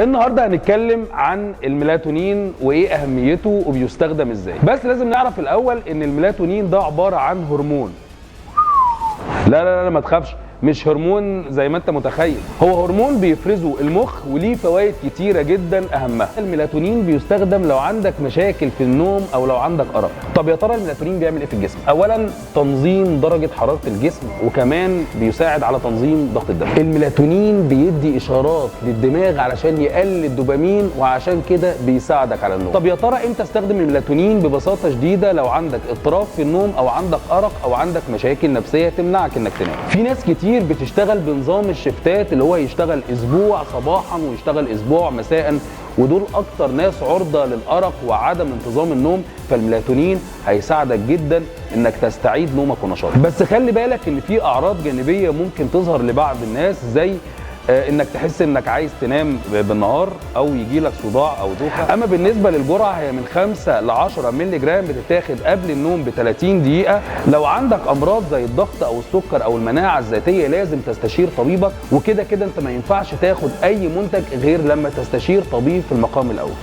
النهارده هنتكلم عن الميلاتونين وايه اهميته وبيستخدم ازاي. بس لازم نعرف الاول ان الميلاتونين ده عبارة عن هرمون. لا لا لا ما تخافش، مش هرمون زي ما انت متخيل، هو هرمون بيفرزه المخ وليه فوائد كتيرة جدا. اهمها الميلاتونين بيستخدم لو عندك مشاكل في النوم او لو عندك ارق. طب يا ترى الميلاتونين بيعمل ايه في الجسم؟ اولا تنظيم درجه حرارة الجسم، وكمان بيساعد على تنظيم ضغط الدم. الميلاتونين بيدي اشارات للدماغ علشان يقلل الدوبامين، وعشان كده بيساعدك على النوم. طب يا ترى امتى استخدم الميلاتونين؟ ببساطة شديدة لو عندك اضطراب في النوم او عندك ارق او عندك مشاكل نفسية تمنعك انك تنام. في ناس كتير بتشتغل بنظام الشفتات، اللي هو يشتغل اسبوع صباحا ويشتغل اسبوع مساء، ودول اكتر ناس عرضة للارق وعدم انتظام النوم. فالميلاتونين هيساعدك جدا انك تستعيد نومك ونشاطك. بس خلي بالك ان في اعراض جانبية ممكن تظهر لبعض الناس، زي انك تحس انك عايز تنام بالنهار، او يجي لك صداع او دوخه. اما بالنسبة للجرعه هي من 5 ل 10 مللي جرام، بتتاخد قبل النوم ب 30 دقيقة. لو عندك امراض زي الضغط او السكر او المناعة الذاتية لازم تستشير طبيبك، وكده كده انت ما ينفعش تاخد اي منتج غير لما تستشير طبيب في المقام الاول.